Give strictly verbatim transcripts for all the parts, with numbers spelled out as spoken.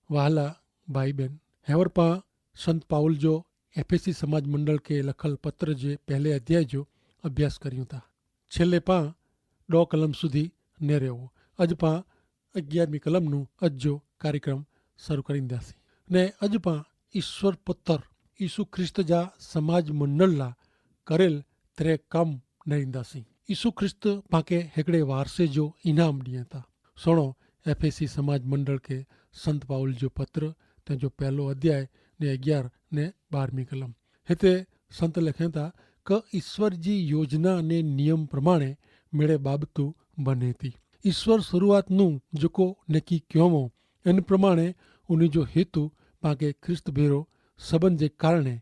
વહાલા ભાઈ બેન, હેવર પાં સંત પાઉલ જો એફેસી સમાજ મંડળ કે લખલ પત્ર જે પહેલે અધ્યાય જો અભ્યાસ કર્યું તા. છેલ્લે પાં ડો કલમ સુધી નેરેવો. અજ પાં અગિયારમી કલમનું અજ જો કાર્યક્રમ શરૂ કરીંદા સી. ને અજ પાં ઈસ્વર પત્ર ઈસુ ખ્રિસ્ત જા સમાજ મંડળ લા કરેલ ત્રે કમ નેરીંદા સી. ઈસુ ખ્રિસ્ત પાંકે હેકડ઼ે વારસે જો ઇનામ દિયે તા. સુણો એફેસી સમાજ મંડળ કે સંત પાઉલ જો પત્ર તેનો પહેલો અધ્યાય ને અગિયાર ને બારમી કલમ. હેતા સંત લેખેતા કે ઈસ્વર જી યોજના ને નિયમ પ્રમાણે મેળે બાબતુ બને તી. ઈસ્વર શરૂઆતનું જોકો નેકી ક્યોમો એન પ્રમાણે ઉની જો હેતુ પાંકે ખ્રિસ્ત ભેરો સબન જે કારણે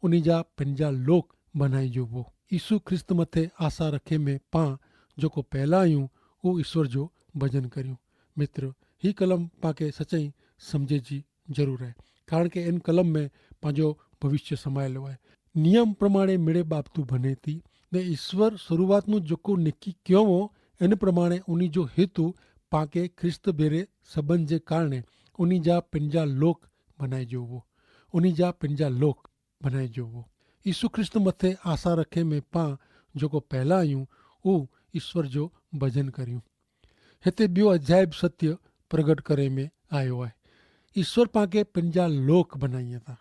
ઉની જા પંજા લોક બનાઈ જો વો. ઈસુ ખ્રિસ્ત મતે આશા રખે મેં પાં જોકો પહેલા આયું ઉ ઈસ્વર જો ભજન કર્યું. મિત્ર, હી કલમ પાંકે સચાઈ સમઝે જી જરૂર હૈ. કારણ કે એન કલમ મેં પાંજો ભવિષ્ય સમાયેલો હૈ. નિયમ પ્રમાણે મેળે બાબતું ભને તી ને ઈસ્વર શરૂઆતનું જોકો નેકી ક્યોવો એન પ્રમાણે ઉની જો હેતુ પાંકે ખ્રિસ્ત ભેરે સબન જે કારણે ઉની જા પંજા લોક બનાઈ જો વો. ઉની જા પંજા લોક બનાઈ જો વો. ઈસુ ખ્રિસ્ત મતે આશા રખે મેં પાં જોકો પહેલા આયું ઉ ઈસ્વર જો ભજન કર્યું. હેતા બ્યો અજાયબ સત્ય પ્રગટ કરે મેં આયો હૈ. ઈસ્વર પાંકે પંજા લોક બનાઈ તા,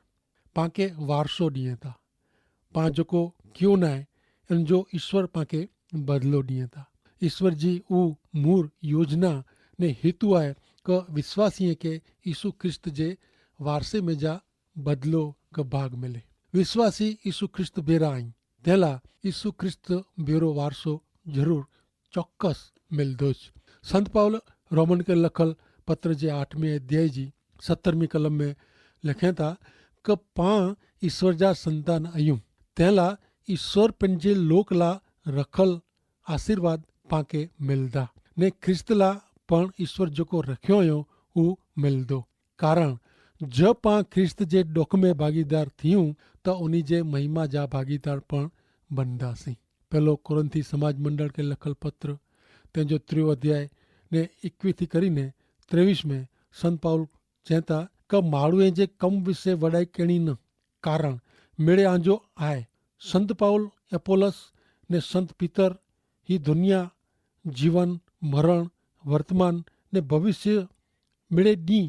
પાંકે વારસો દિયે તા. પાં જોકો ક્યો નાય એન જો ઈસ્વર પાંકે બદલો દિયે તા. ઈસ્વર જી ઉ મૂર યોજના ને હેતુ આય કે વિશ્વાસીએ કે ઈસુ ખ્રિસ્ત જે વારસે મેં જા બદલો કે ભાગ મિલે. વિશ્વાસી ઈસુ ખ્રિસ્ત ભેરા આઈ તેલા ઈસુ ખ્રિસ્ત ભેરો વારસો જરૂર ચોક્કસ મિલ દોજ. સંત પાઉલ રોમન કે લખલ પત્ર જે આઠમે અધ્યાય જી સત્તરમી કલમ મેં લેખેતા કે પાં ઈસ્વર જા સંતાન અયું તેલા ઈસ્વર પન જે લોક લા રખલ આશીર્વાદ પાંકે મિલ દા. ને ખ્રિસ્ત લા પણ ઈસ્વર જોકો રખ્યો અયો ઉ મિલ દો. કારણ જો પાં ખ્રિસ્ત જે ડોખ મેં ભાગીદાર થિયું તો ઉની જે મહિમા જા ભાગીદાર પણ બનદા સી. પહેલો કોરિંથી સમાજ મંડળ કે લખલ પત્ર તેનો ત્રિયો અધ્યાય ને ઇક્વિથી કરીને ત્રેવીસ મેં સંત પાઉલ ચેતા કે માળુએ જે કમ વિશે વડાઈ કેણી ન. કારણ મેળે આંજો આય. સંત પાઉલ, એપોલસ ને સંત પિતર હી ધુનિયા જીવન, મરણ, વર્તમાન ને ભવિષ્ય મેળે દી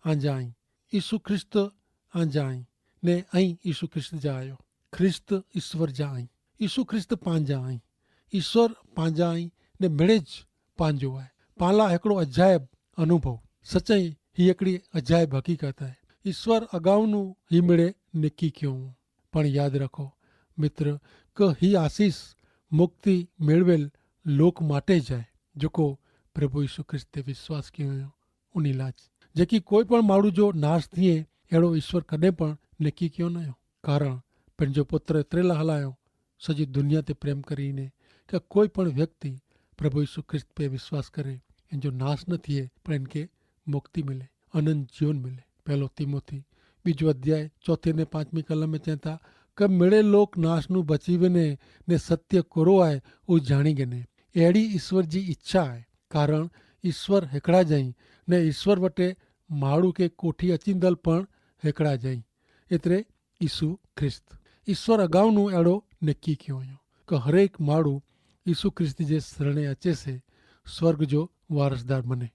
આંજા આઈ. ઈસુ ખ્રિસ્ત આંજા આઈ ને અહીં ઈસુ ખ્રિસ્ત જા આયો. ખ્રિસ્ત ઈસ્વર જા આઈ. ઈસુ ખ્રિસ્ત પાંજા આઈ. ઈસ્વર પાંજા આઈ ને મેળે જ પાંજો આય. પાંલા હેકડો અજાયબ અનુભવ. સચાઈ હી હેકડી અજાયબ હકીકત આય. ઈસ્વર અગાઉનું હી મેળે નેકી ક્યો. પણ યાદ રાખો મિત્ર, કે હી આશીસ મુક્તિ મેળવેલ લોક માટે જાય જોકો પ્રભુ ઈસુ ખ્રિસ્તે વિશ્વાસ ક્યો. ઉની લાજ જેકી કોઈ પણ માણુ જો નાશ થિયે એડો ઈસ્વર કદે પણ નેકી ક્યો નયો. કારણ પણ જો પુત્ર એતરેલા હલાયો સજી દુનિયા તે પ્રેમ કરીને કે કોઈ પણ વ્યક્તિ પ્રભુ ઈસુ ખ્રિસ્ત પે વિશ્વાસ કરે એન જો નાશ ન થિયે પણ એન કે મુક્તિ મિલે, અનંત જીવન મિલે. પહેલો તિમોથી બીજો અધ્યાય ચોથે ને પાંચમી કલમ મેં ચેતા કે મેળે લોક નાશનું બચીવેને ને સત્ય કોરો આય ઉજાણી ગને. એડી ઈસ્વર જી ઇચ્છા આય. કારણ ઈસ્વર હેકડા જઈ ને ઈસ્વર વટે માડૂ કે કોઠી અચિંદલ પણ હેકડા જઈ. એતરે ઈસુ ખ્રિસ્ત ઈસ્વર અગાઉનું એડો નેકી ક્યો અયો કે હરેક માડૂ ઈસુ ખ્રિસ્ત જે સરણે અચે સે સ્વર્ગ જો વારસદાર બને.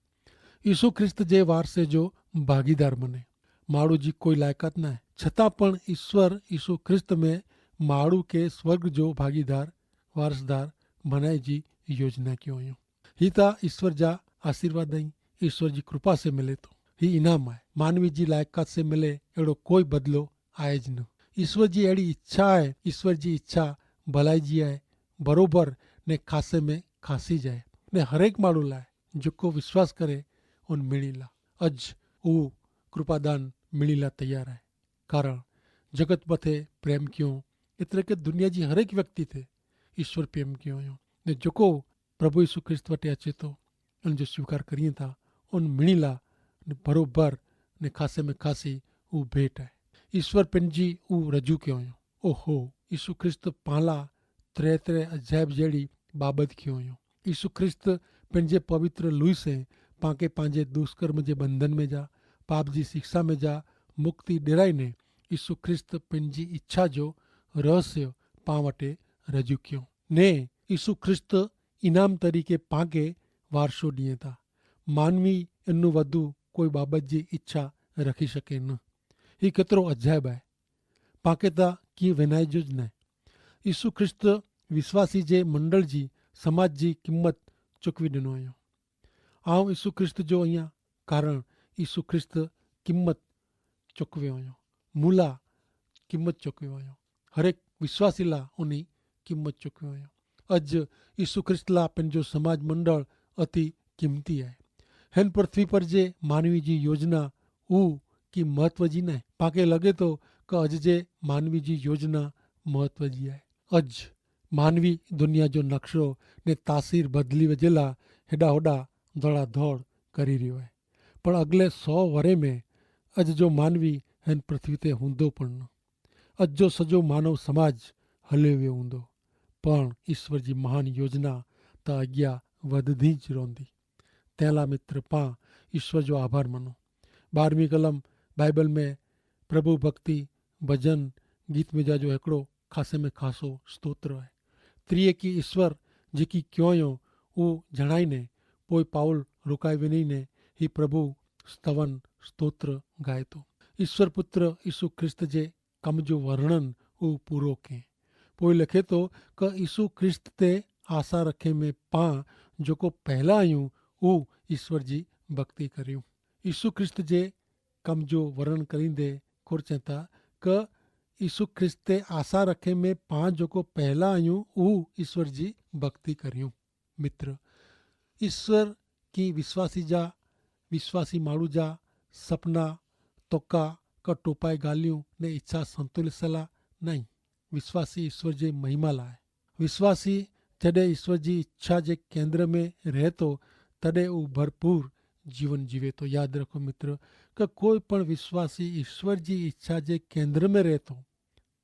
ઈસુ ખ્રિસ્ત જે વારસે જો ભાગીદાર બને. માડૂ જી કોઈ લાયકાત નાય છતાં પણ ઈસ્વર ઈસુ ખ્રિસ્ત મેં માડૂ કે સ્વર્ગ જો ભાગીદાર વારસદાર બનાઈ જી યોજના ક્યો અયો. હી તા ઈસ્વર જા આશીર્વાદ અહીં ઈસ્વર જી કૃપા સે મિલે તો હી ઇનામ આય. માનવી જી લાયકાત સે મિલે એડો કોઈ બદલો આય જ ન. ઈસ્વર જી એડી ઇચ્છા આય. ઈસ્વર જી ઇચ્છા ભલાઈ જી આય. બરોબર ને ખાસે મેં ખાસી જાય ને હરેક માડૂ લાય જોકો વિશ્વાસ કરે ઉન મિણી લા અજ ઉ કૃપાદાન મિણી લા તૈયાર આય. કારણ જગત મતે પ્રેમ ક્યો એતરે કે દુનિયા જી હરેક વ્યક્તિ તે ઈસ્વર પ્રેમ ક્યો અયો ને જોકો પ્રભુ ઈસુ ખ્રિસ્ત વટે અચેતો અને જો સ્વીકાર કરીએ તા ઉન મિણીલા ને ભરોભર ને ખાસે મેં ખાસી ઉ ભેટ હૈ. ઈસ્વર પેનજી ઉ રજૂ ક્યો અયો. ઓહો, ઈસુ ખ્રિસ્ત પાંલા ત્રે ત્રે અજાયબ જેડી બાબત ક્યો અયો. ઈસુ ખ્રિસ્ત પેનજે પવિત્ર લુઈસે પાંકે પાંજે દુષ્કર્મ જે બંધન મેં જા પાપ જી શિક્ષા મેં જા મુક્તિ ડેરાઈ ને ઈસુ ખ્રિસ્ત પેનજી ઇચ્છા જો રહસ્ય પાં વટે રજૂ ક્યો, ને ઈસુ ખ્રિસ્ત ઇનામ તરીકે પાંકે વારસો દિયે તા. માનવી એનનું વધુ કોઈ બાબત જી ઇચ્છા રખી શકે ન. હી કેતરો અજાયબ આય. પાંકે તા કિંવ વેનાઈ જો જ નાય. ઈસુ ખ્રિસ્ત વિશ્વાસી જે મંડળ જી સમાજ જી કિંમત ચુકવી દેનો અયો. આઉં ઈસુ ખ્રિસ્ત જો અહિયા કારણ ઈસુ ખ્રિસ્ત કિંમત ચુકવ્યો અયો. મુલા કિંમત ચુકવ્યો અયો. હરેક વિશ્વાસી લા ઉની કિંમત ચુકવ્યો અયો. અજ ઈસુ ખ્રિસ્ત લા પેનજો સમાજ મંડળ અતિ કિંમતી આય. હેન પૃથ્વી પર જે માનવી જી યોજના ઉહ કિંમત વજી નાય. પાંકે લગે તો કે અજ જે માનવી જી યોજના મહત્વ જી આય. અજ માનવી દુનિયા જો નકશો ને તાસીર બદલી વજેલા હેડા હોડા ધોડા ધોડ કરી રહ્યો આય. પણ અગલે સો વરે મેં અજ જો માનવી હેન પૃથ્વી તે હુંદો પણ ન. અજ જો સજો માનવ સમાજ હલે વ્યો હુંદો. પણ ઈસવર જી મહાન યોજના તા અગિયા વધધી જ રોંધી. તેલા મિત્ર પાં ઈસવર જો આભાર મનો. બારમી કલમ બાઈબલ મેં પ્રભુ ભક્તિ ભજન ગીત મેં જા જો હેકડો ખાસે મેં ખાસો સ્તોત્ર હૈ. ત્રિયે કી ઈસવર જેકી ક્યોંયો ઉહ જણાઈ ને પોય પાઉલ રોકાઈ વેની ને હી પ્રભુ સ્તવન સ્તોત્ર ગાય તો. ઈસવર પુત્ર ઈસુ ખ્રિસ્ત જે કમ જો વર્ણન ઉહ પૂરો કે. પોય લખે તો કે ઈસુ ખ્રિસ્ત તે આશા રખે મેં પાં જોકો પહેલા આયું ઉહ ઈસવર જી ભક્તિ કર્યું. ઈસુ ખ્રિસ્ત જે કમ જો વર્ણન કરીંદે ખુર ચેંતા કે ઈસુ ખ્રિસ્ત તે આશા રખે મેં પાં જોકો પહેલા આયું ઉહ ઈસવર જી ભક્તિ કર્યું. મિત્ર, ઈસર કી વિશ્વાસી જા વિશ્વાસી માણુ જા સપના તોકા કા ટોપાઈ ગાલિયું ને ઇચ્છા સંતુલિત સલા નહીં. વિશ્વાસી ઈસર જે મહિમા લાય. વિશ્વાસી જડે ઈસર જી ઇચ્છા જે કેન્દ્ર મેં રહેતો તદે ઉભરપૂર જીવન જીવેતો. યાદ રખો મિત્ર, કે કોઈ પણ વિશ્વાસી ઈસર જી ઇચ્છા જે કેન્દ્ર મેં રહેતો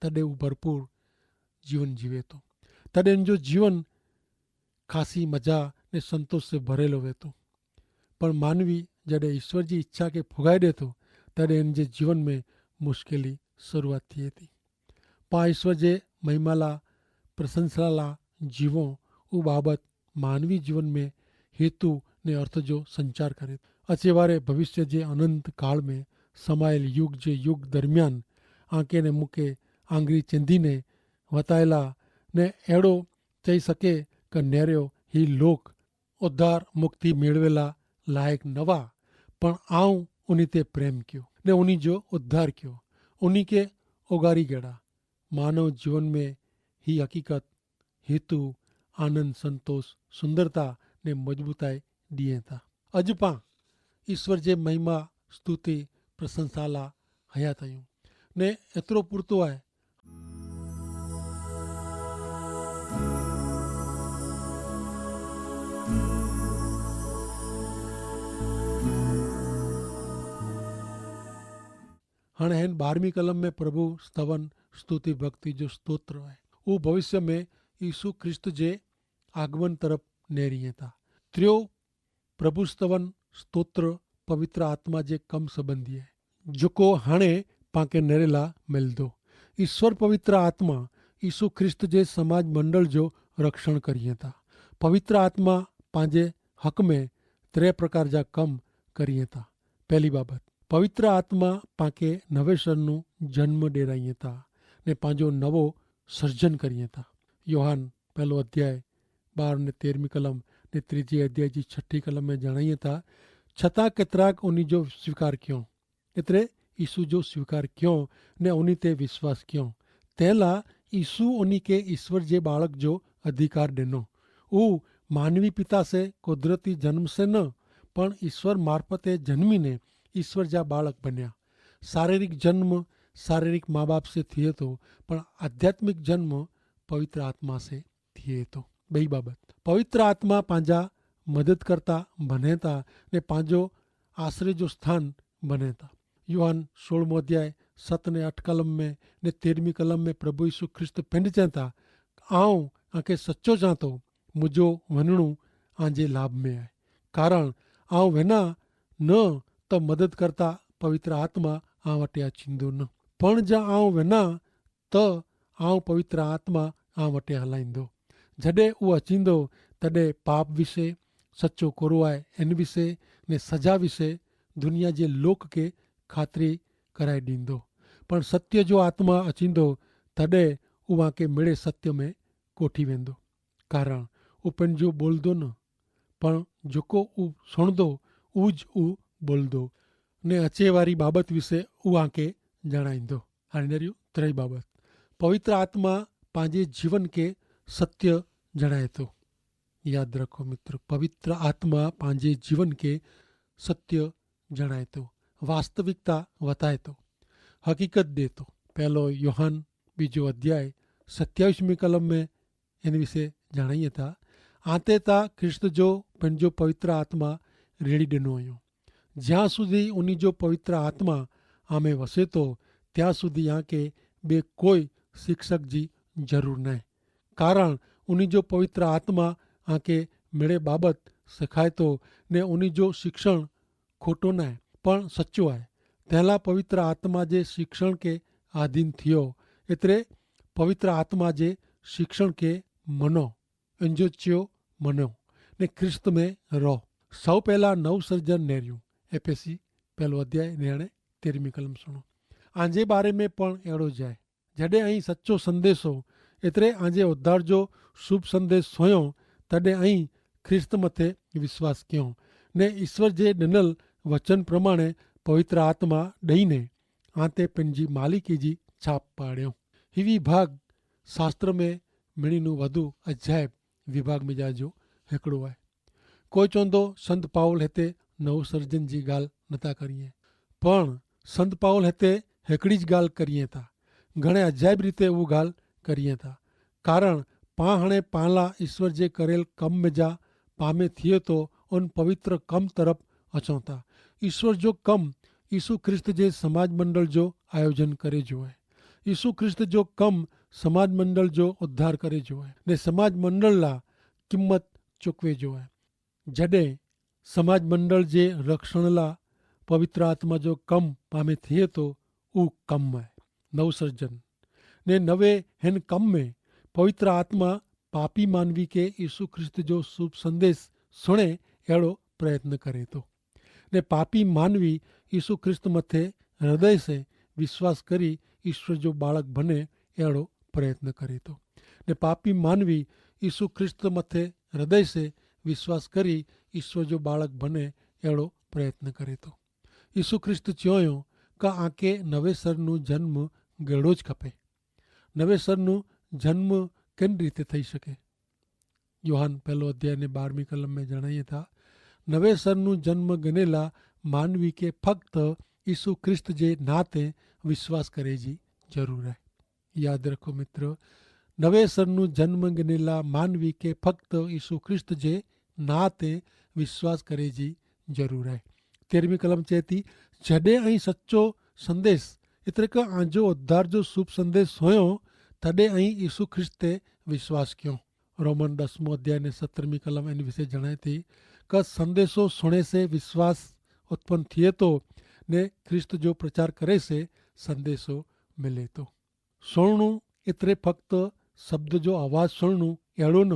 તદે ઉભરપૂર જીવન જીવેતો. તદે જો જીવન ખાસી મજા ને સંતોષ સે ભરેલો વેતો. પણ માનવી જડે ઈસવર જી ઇચ્છા કે ફુગાઈ દેતો, તડે એન જે જીવન મેં મુશ્કેલી શરૂઆત થી હતી. પા ઈસવર જે મહિમાલા પ્રશંસાલા જીવો ઉ બાબત માનવી જીવન મેં હેતુ ને અર્થ જો સંચાર કરે. અચેવારે ભવિષ્ય જે અનંત કાળ મેં સમાયેલ યુગ જે યુગ દરમિયાન આંકે ને મુકે આંગરી ચેંધી ને વતાયેલા ને એડો ચહી શકે કે નેર્યો હી લોક ઉદ્ધાર મુક્તિ મેળવેલા લાયક નવા, પણ આઉં ઉની તે પ્રેમ ક્યો ને ઉની જો ઉદ્ધાર ક્યો, ઉની કે ઓગારી ગેડા. માનવ જીવન મેં હી હકીકત હેતુ આનંદ સંતોષ સુંદરતા ને મજબૂતાઈ દિયે તા. અજ પાં ઈસવર જે મહિમા સ્તુતિ પ્રશંસાલા હયાત અયું ને એતરો પૂરતો આય. હણ હેન બારમી કલમ મેં પ્રભુ સ્તવન સ્તુતિ ભક્તિ જો સ્તોત્ર આય. ઉં ભવિષ્ય મેં ઈસુ ખ્રિસ્ત જે આગમન તરફ નેરી હતા. ત્રિયો પ્રભુ સ્તવન સ્તોત્ર પવિત્ર આત્મા જે કમ સંબંધી હૈ, જોકો હણે પાંકે નેરેલા મિલ દો. ઈસ્વર પવિત્ર આત્મા ઈસુ ખ્રિસ્ત જે સમાજ મંડળ જો રક્ષણ કરી હતા. પવિત્ર આત્મા પાંજે હક મેં ત્રે પ્રકાર જા કમ કરી હતા. પહેલી બાબત, પવિત્ર આત્મા પાંકે નવેસરનું જન્મ ડેરાઈ હતા ને પાંજો નવો સર્જન કરી હતા. યોહાન પહેલો અધ્યાય બાર ને તેરમી કલમ ને ત્રીજી અધ્યાય જી છઠી કલમ મેં જણાઈ થા. છતાં કેતરાક ઉની જો સ્વીકાર ક્યો, એતરે ઈસુ જો સ્વીકાર ક્યો ને ઉની તે વિશ્વાસ ક્યો, તેલા ઈસુ ઉની કે ઈસ્વર જે બાળક જો અધિકાર દેનો. ઉ માનવી પિતા સે કુદરતી જન્મ સે ન, પણ ઈસ્વર મારફતે જન્મી ને ઈસ્વર જા બાળક બન્યા. શારીરિક જન્મ શારીરિક માબાપ સે થિયે તો, પણ આધ્યાત્મિક જન્મ પવિત્ર આત્મા સે થિયે તો. બહી બાબત, પવિત્ર આત્મા પાંજા મદદ કરતા ભનેતા ને પાંજો આશરે જો સ્થાન ભનેતા. યોહાન સોળમો અધ્યાય સત ને અઠ કલમ મેં ને તેરમી કલમ મેં પ્રભુ ઈસુ ખ્રિસ્ત પેંડ ચેંતા, આઉં આંકે સચો જાંતો, મુજો વનણું આંજે લાભ મેં આય. કારણ આઉં વેના ન તો મદદ કરતા પવિત્ર આત્મા આ વટે અચીંદો ન. પણ જા આઉં વેના તો આઉં પવિત્ર આત્મા આ વટે હલાઈંદો. જડે ઉં અચીંદો તદે પાપ વિશે, સચો કોરવાય એન વિશે ને સજા વિશે દુનિયા જે લોક કે ખાતરી કરાઈ દીંદો. પણ સત્ય જો આત્મા અચીંદો તદે ઉં આકે મેળે સત્ય મેં કોઠી વેંદો. કારણ ઉપને જો બોલદો ન પણ જોકો ઉ સુણદો ઉજ ઉ બોલદો ને અચેવારી બાબત વિશે ઉઆંકે જણાઈંદો. હાણે નર્યું ત્રય બાબત પવિત્ર આત્મા પાંજે જીવન કે સત્ય જણાયતો. યાદ રાખો મિત્ર, પવિત્ર આત્મા પાંજે જીવન કે સત્ય જણાયતો, વાસ્તવિકતા વતાયતો, હકીકત દેતો. પહેલો યોહાન બીજો અધ્યાય સત્યાવિશ મી કલમ મેં એન વિશે જણાઈ થા. આતે તા ખ્રિસ્ત જો પન જો પવિત્ર આત્મા રેડી દેનો અયો. જ્યાં સુધી ઉની જો પવિત્ર આત્મા આમે વસે તો ત્યાં સુધી આકે બે કોઈ શિક્ષક જી જરૂર નાય. કારણ ઉની જો પવિત્ર આત્મા આકે મેળે બાબત સિખાય તો ને ઉની જો શિક્ષણ ખોટો નાય પણ સચો આય. તેના પવિત્ર આત્મા જે શિક્ષણ કે આધીન થિયો એતરે પવિત્ર આત્મા જે શિક્ષણ કે મનો, એન જો ચ્યો મનો ને ખ્રિસ્ત મેં રહો. સૌ પહેલા નવસર્જન નેર્યું. એફેસી પહેલો અધ્યાય નેણે તેરમી કલમ સુણો. આજે બારે મેં પણ એડો જાય. જડે અહીં સચો સંદેશો એતરે આજે ઉદ્ધાર જો શુભ સંદેશ સોયો તદે અહીં ખ્રિસ્ત મતે વિશ્વાસ ક્યો ને ઈસ્વર જે દનલ વચન પ્રમાણે પવિત્ર આત્મા દઈને આતે પન જી માલિકી જી છાપ પાડ્યો. હિવી ભાગ શાસ્ત્ર મેં મિણીનું વધુ અજાયબ વિભાગ મેં જા જો હેકડો આય. કોઈ ચોંદો સંત પાઉલ હેતે નવસર્જન જી ગાલ નતા કરીએ. પણ સંત પાઉલ હેતે હેકડી જ ગાલ કરીએ તા. ઘણે અજાયબ રીતે ઉં ગાલ કરીએ તા. કારણ પાં હણે પાંલા ઈસ્વર જે કરેલ કમ મેં જા પામે થિયે તો અન પવિત્ર કમ તરફ અચોતા. ઈસ્વર જો કમ ઈસુ ખ્રિસ્ત જે સમાજ મંડળ જો આયોજન કરે જો હૈ. ઈસુ ખ્રિસ્ત જો કમ સમાજ મંડળ જો ઉદ્ધાર કરે જો હૈ ને સમાજ મંડળ લા કિંમત ચુકવે જો હૈ. જડે સમાજ મંડળ જે રક્ષણ લા પવિત્ર આત્મા જો કમ પામે થિયે તો ઉહ કમ હૈ. નવસર્જન ને નવે હેન કમ મેં પવિત્ર આત્મા પાપી માનવી કે ઈસુ ખ્રિસ્ત જો શુભ સંદેશ સુણે એડો પ્રયત્ન કરે તો. ને પાપી માનવી ઈસુ ખ્રિસ્ત મતે હૃદય સે વિશ્વાસ કરી ઈસ્વર જો બાળક ભને એડો પ્રયત્ન કરે તો. ને પાપી માનવી ઈસુ ખ્રિસ્ત મતે હૃદય સે વિશ્વાસ કરી ઈસ્વર જો બાળક ભને એડો પ્રયત્ન કરે તો. ઈસુ ખ્રિસ્ત ચ્યોંયો કા આંકે નવેસરનું જન્મ ગેડો જ ખપે. નવેસરનું જન્મ કેન રીતે થઈ શકે? યોહાન પહેલો અધ્યાય ને બારમી કલમ મેં જણાયે થા. નવેસરનું જન્મ ગનેલા માનવી કે ફક્ત ઈસુ ખ્રિસ્ત જે નાતે વિશ્વાસ કરે જી જરૂર હૈ. યાદ રખો મિત્ર, નવેસરનું જન્મ ગનેલા માનવી કે ફક્ત ઈસુ ખ્રિસ્ત જે નાતે વિશ્વાસ કરે જી જરૂર હૈ. તેરમી કલમ ચેતી, જડે અહીં સચો સંદેશ એતરે કે આજો ઉદ્ધાર જો શુભ સંદેશ સોયો તદે અહીં ઈસુ ખ્રિસ્ત તે વિશ્વાસ ક્યો. રોમન દસમો અધ્યાય ને સત્તરમી કલમ એન વિશે જણાયતી કે સંદેશો સુણે સે વિશ્વાસ ઉત્પન થિયે તો ને ખ્રિસ્ત જો પ્રચાર કરે સે સંદેશો મિલે તો. સુણનું એતરે ફક્ત શબ્દ જો અવાજ સુણનું એડો ન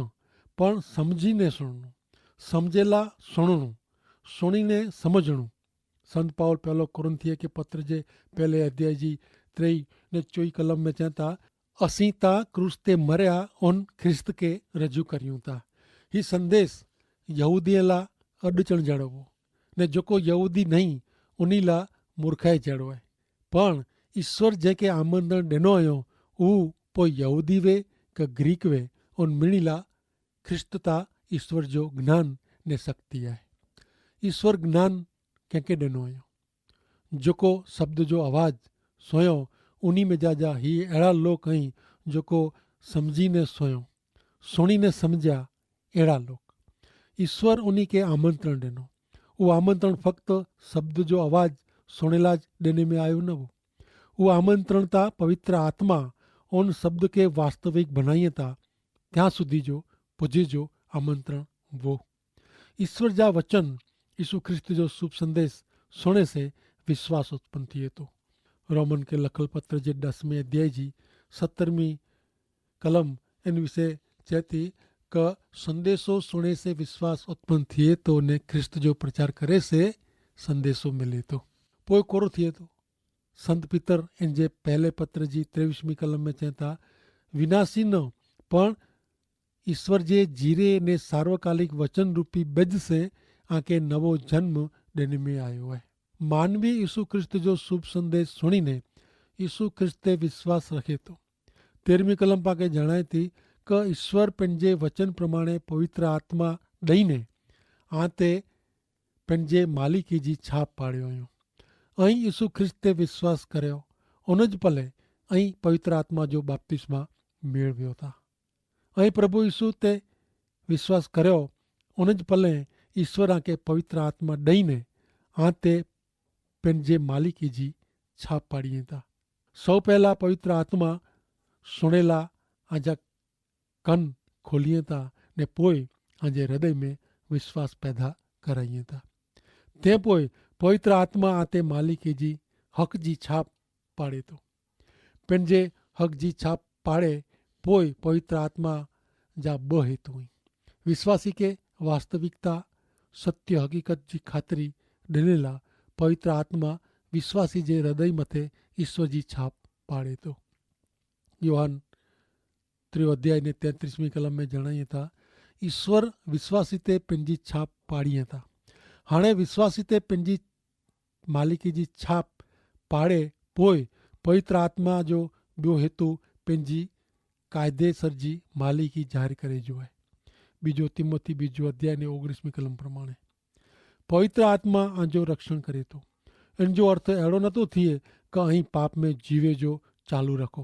પણ સમઝીને સુણનું, સમઝેલા સુણનું, સુણીને સમઝણું. સંત પાઉલ પહેલો કોરિંથીય કે પત્ર જે પહેલે અધ્યાય જી ત્રેય ને ચોઈ કલમ મેં ચેતા, અસી તા ક્રૂસ તે મર્યા ઉન ખ્રિસ્ત કે રજૂ કર્યું તા. હી સંદેશ યહૂદીએ લા અડચણ જેડો વો, ને જોકો યહૂદી નહીં ઉની લા મૂર્ખાઈ જેડો હૈ. પણ ઈસ્વર જેંકે આમંત્રણ દેનો અયો ઉહ પોઈ યહૂદી વે કે ગ્રીક વે ઉન મિણી લા ખ્રિસ્ત તા ઈસ્વર જો જ્ઞાન ને શક્તિ આય. ઈસ્વર જ્ઞાન કેંકે દેનો અયો? જોકો શબ્દ જો અવાજ સોયો ઉની મેં જા જા હી એડા લોક અહીં જોકો સમઝીને સોયો, સુણીને સમઝ્યા એડા લોક. ઈસ્વર ઉની કે આમંત્રણ દેનો. ઉહ આમંત્રણ ફક્ત શબ્દ જો અવાજ સુણેલા જ દેને મેં આયો ન વો. ઉહ આમંત્રણ તા પવિત્ર આત્મા ઉન શબ્દ કે વાસ્તવિક ભનાઈ તા ત્યાં સુધી જો પુજે જો આમંત્રણ વો. ઈસ્વર જા વચન ઈસુ ખ્રિસ્ત જો શુભ સંદેશ સુણે સે વિશ્વાસ ઉત્પન થિયે તો. રોમન કે લખલ પત્ર જે દસમે અધ્યાય જી સત્તરમી કલમ એન વિશે ચેતી કે સંદેશો સુણે સે વિશ્વાસ ઉત્પન થિયે તો ને ખ્રિસ્ત જો પ્રચાર કરે સે સંદેશો મિલે તો. પોય કોરો થિયે તો. સંત પિતર એન જે પહેલે પત્ર જી ત્રેવીસમી કલમ મેં ચેતા, વિનાશી ન પણ ઈસ્વર જે જીરે ને સાર્વકાલિક વચનરૂપી બિજ સે આંકે નવો જન્મ દેને મેં આયો હૈ. માનવી ઈસુ ખ્રિસ્ત જો શુભ સંદેશ સુણીને ઈસુ ખ્રિસ્ત તે વિશ્વાસ રખે તો. તેરમી કલમ પાંકે જણાયતી કે ઈસ્વર પેનજે વચન પ્રમાણે પવિત્ર આત્મા દઈને આંતે પેનજે માલિકી જી છાપ પાડ્યો અયો. અહીં ઈસુ ખ્રિસ્ત તે વિશ્વાસ કર્યો ઉન જ પલે અહીં પવિત્ર આત્મા જો બાપ્તિસ્મા મેળવ્યો તા. અહીં પ્રભુ ઈસુ તે વિશ્વાસ કર્યો ઉન જ પલે ઈસ્વર આંકે પવિત્ર આત્મા દઈને આંતે પેનજે માલિકી જી છાપ પાડીએ તા. સૌ પહેલા પવિત્ર આત્મા સુણેલા આજા કન ખોલિયે તા ને પોય આંજે હૃદય મેં વિશ્વાસ પૈદા કરાઈએ તા. તે પોય પવિત્ર આત્મા આંતે માલિકી જી હક જી છાપ પાડે તો. પેનજે હક જી છાપ પાડે પોય પવિત્ર આત્મા જા બહ હેતુ હૈં. વિશ્વાસી કે વાસ્તવિકતા સત્ય હકીકત જી ખાતરી ડનેલા પવિત્ર આત્મા વિશ્વાસી જે હૃદય મતે ઈસ્વર જી છાપ પાડે તો. યોહાન ત્રિયો અધ્યાય ને તેત્રીસમી કલમ મેં જણાઈ થા, ઈસ્વર વિશ્વાસી તે પેનજી છાપ પાડી થા. હાણે વિશ્વાસી તે પેનજી માલિકી જી છાપ પાડે પોય પવિત્ર આત્મા જો બ્યો હેતુ પેનજી કાયદેસર જી માલિકી જાહેર કરે જો હૈ. બીજો તિમોથી બીજો અધ્યાય ને ઓગણીસમી કલમ પ્રમાણે પવિત્ર આત્મા આજો રક્ષણ કરે તો. એન જો અર્થ એડો નતો થિયે કે અહીં પાપ મેં જીવે જો ચાલુ રખો.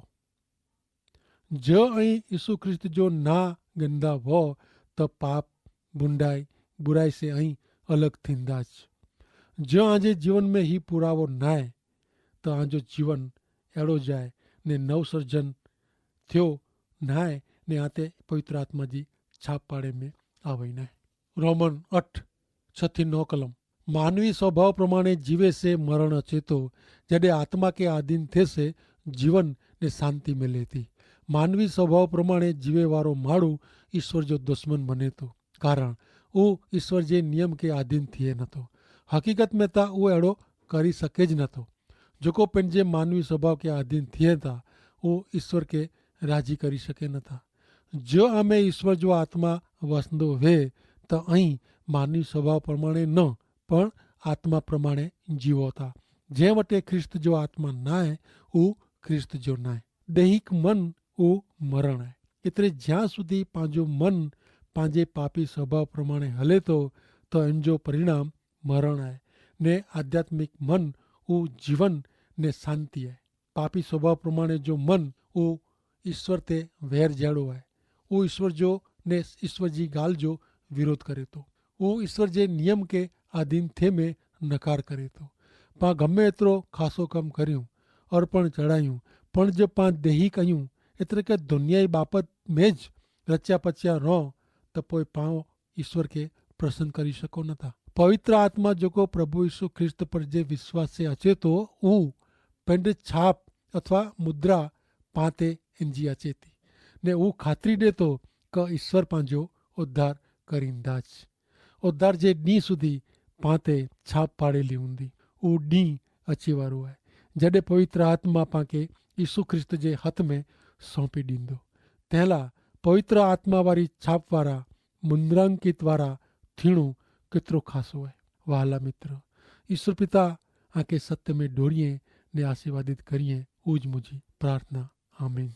જો અહીં ઈસુ ખ્રિસ્ત જો ના ગંદા વો તો પાપ ભૂંડાઈ બુરાઈ સે અહીં અલગ થીંદા જ. જો આજે જીવન મેં હી પુરાવો નાય તો આજો જીવન એડો જાય ને નવસર્જન થ્યો નાય ને આતે પવિત્ર આત્મા જી છાપ પાડે મેં આવે નાય. રોમન અઠ છ થી નવ કલમ. માનવી સ્વભાવ પ્રમાણે જીવે સે મરણ અચેતો, જડે આત્મા કે આધીન થે સે જીવન ને શાંતિ મેલે થી. માનવી સ્વભાવ પ્રમાણે જીવે વારો માડૂ ઈસ્વર જો દુશ્મન બને તો, કારણ ઉહ ઈસ્વર જે નિયમ કે આધીન થિયે નતો. હકીકત મેં તા ઉહ એડો કરી શકે જ નતો. જોકો પેનજે માનવી સ્વભાવ કે આધીન થિયે તા ઉહ ઈસ્વર કે રાજી કરી શકે નતા. જો આમે ઈસ્વર જો આત્મા વસંદો વે તો અહીં માનવી સ્વભાવ પ્રમાણે ન પણ આત્મા પ્રમાણે જીવો તા. જે વટે ખ્રિસ્ત જો આત્મા નાય ઉહ ખ્રિસ્ત જો નાય. દૈહિક મન ઉહ મરણ હૈ. એતરે જ્યાં સુધી પાંજો મન પાંજે પાપી સ્વભાવ પ્રમાણે હલે તો તો એનજો પરિણામ મરણ હૈ. ને આધ્યાત્મિક મન ઉહ જીવન ને શાંતિ હૈ. પાપી સ્વભાવ પ્રમાણે જો મન ઉહ ઈસ્વર તે વહેર જેડો હૈ. ઉહ ઈસ્વર જો ને ઈસ્વર જી ગાલ જો વિરોધ કરે તો. ઉહ ઈસ્વર જે નિયમ કે આધીન થે મેં નકાર કરે તો. પાં ગમે એતરો ખાસો કમ કર્યું, અર્પણ ચડાયું, પણ જો પાં દેહી કહ્યું એતરે કે દુનિયાઈ બાપત મેં જ રચ્યા પચ્યા રહો તો પોય પાં ઈસ્વર કે પ્રસન કરી શકો નતા. પવિત્ર આત્મા જોકો પ્રભુ ઈસુ ખ્રિસ્ત પર જે વિશ્વાસે અચેતો ઉહ પેંડ છાપ અથવા મુદ્રા પાંતે એનજી અચેતી ને ઉહ ખાતરી દેતો કે ઈસ્વર પાંજો ઉદ્ધાર કરીંદા જ. ઉદ્ધાર જે દી સુધી પાંતે છાપ પાડેલી હુંદી. ઉહ દી અચેવારો હૈ જડે પવિત્ર આત્મા પાંકે ઈસુ ખ્રિસ્ત જે હત મેં સોંપી દીંદો. તેલા પવિત્ર આત્મા વારી છાપ વારા મુન્દ્રાંકિત વારા થીણું કેતરો ખાસો હૈ. વહાલા મિત્ર, ઈસુ પિતા આંકે સત્ય મેં ઢોરિયે ને આશીર્વાદિત કરિયે. ઉજ મુજી પ્રાર્થના. આમીન.